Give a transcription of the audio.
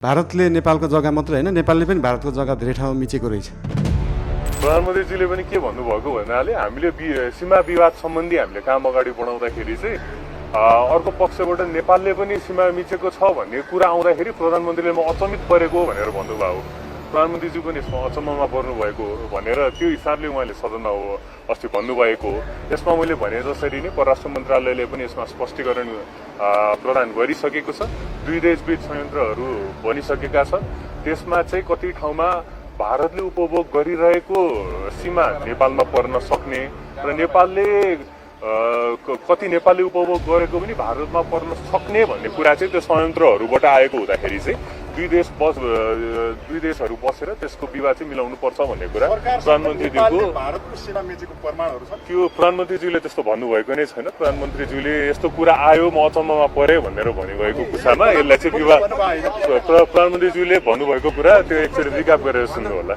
भारतले नेपालको जग्गा मात्र हैन नेपालले पनि भारतको जग्गा धेरै ठाउँमा मिचेको रहेछ। प्रधानमन्त्रीजीले पनि के भन्नुभएको भन्नाले हामीले सीमा विवाद सम्बन्धी हामीले काम अगाडि बढाउँदाखेरि चाहिँ अर्को पक्षबाट नेपालले पनि सीमा मिचेको छ भन्ने कुरा आउँदाखेरि प्रधानमन्त्रीले म अचम्मित परेको भनेर भन्नुभयो। प्रधानमन्त्रीज्यू पनि यसमा अचम्ममा पर्नुभएको भनेर त्यो हिसाबले उहाँले सदनमा अस्ति भन्नुभएको हो। यसमा मैले भने जसरी नै परराष्ट्र मन्त्रालयले पनि यसमा स्पष्टीकरण प्रदान गरिसकेको छ। दुई देशबीच संयन्त्रहरू बनिसकेका छन्। त्यसमा चाहिँ कति ठाउँमा भारतले उपभोग गरिरहेको सीमा नेपालमा पर्न सक्ने र नेपालले कति नेपालले उपभोग गरेको पनि भारतमा पर्न सक्ने भन्ने कुरा चाहिँ त्यो संयन्त्रहरूबाट आएको हुँदाखेरि चाहिँ दुई देशहरू बसेर त्यसको विवाद चाहिँ मिलाउनु पर्छ भन्ने कुरा प्रधानमन्त्रीज्यूको भारतको सीमा मिचेको प्रमाणहरू छन्। त्यो प्रधानमन्त्रीज्यूले त्यस्तो भन्नुभएको नै छैन। प्रधानमन्त्रीज्यूले यस्तो कुरा आयो म अचम्ममा परे भनेर भन्नुभएको कुरामा यसलाई चाहिँ विवाद प्रधानमन्त्रीज्यूले भन्नुभएको कुरा त्यो एकचोटि रिक्याप गरेर सुन्नु होला।